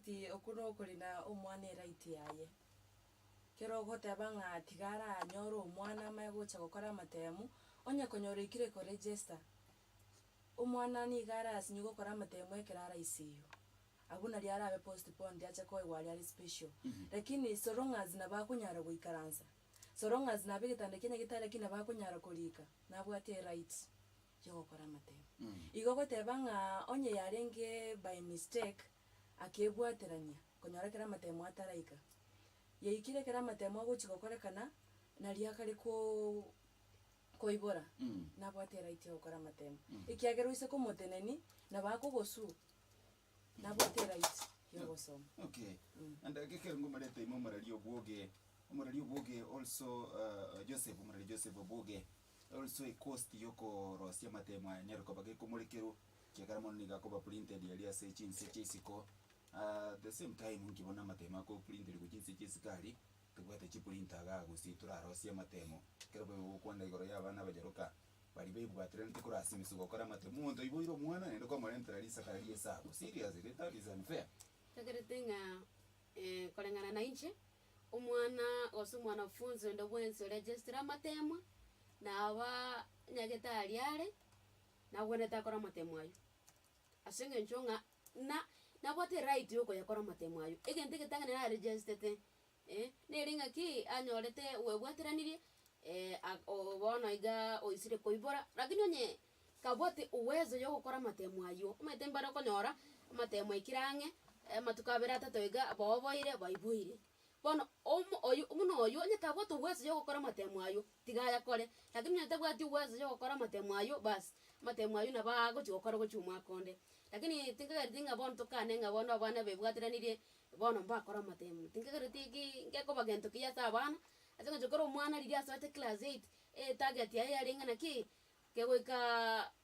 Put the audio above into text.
Okwo nokorina omwana eright yaye. Kero ogoteba ng'a tiga aranyore omwana amanye gocha gokora amatemu, onye konyora oikire koregister, omwana nigo arasinywe gokora amatemu ekero are ICU. Abwo nario arabe postponed ache koegwa aria are special. Lakini so long as nabo akonyara goikaransa, so long as nabo egetanda kia nyagetari lakini nabo akonyara korika, nabwate eright yogokora amatemu. Igo ogoteba ng'a onye yarenge by mistake, akebwaterania konyora ekero amatemo ataraika, yaikire ekero amatemo agochia gokorekana, nario akare koo koibora, nabwate eright ya gokora amatemo. Ekiagera oise komoteneni, nabo akogosuu, nabwate eright ya ogosoma. Okay. And ekero ngomorete ime omoreri obwoge, omoreri obwoge also Joseph, omoreri Joseph Obwoge, also ecost yokorosia amatemo aya nyare koba gekomorekerwa, ekiagera mono nigo akoba printed aria ase chinse chia isiko, the same time nki bono amatemo akoprinterwa chinse chia isiko aria, tobwate chiprinter igaa gose torarosie amatemo, ekero boigo ogokwana igoro ya abana abajaroka, baria baibwateranete korwa ase emesa gokora amatemo, omonto oiboire omwana naende kwamorentera risakara ria esabu, seriously that is unfair. Ntakerete ng'a koreng'ana na inche, omwana gose omwanafunzi onde bwensi oregistere amatemwa, naba nyagetari are, nagwenerete akore amatemo aywo. Ase eng'encho ng'a na nabwate eright ya okoyakora amatemo aywo. Egento egetang'ani naregestete, nere ng'aki anyorete oebwateranirie bono igaa oisire koibora, lakini onye kabwate uwezo ya ogokora amatemo aywo, omanyete mbare okonyora, amatemo aikire ang'e, amatuko abere atato iga, baoboire baiboire. Bono omo oyo buna oywo onye kabwate uwezo ya ogokora amatemo aywo, tiga ayakore, lakini onye tabwati uwezo ya ogokora amatemo aywo bas, amatemo aywo nabo agochi gokora gochia omwaka onde. Lakini tinkagereti ng'a bono tokane ng'a bono abana baebwateranirie, bono mbakore amatemo, tinkagereti ki ngekoba gento kiya ase abana, ase eng'encho kera omwana riria asoete class eight, etarget yaye yarenge naki, kegoikaaa.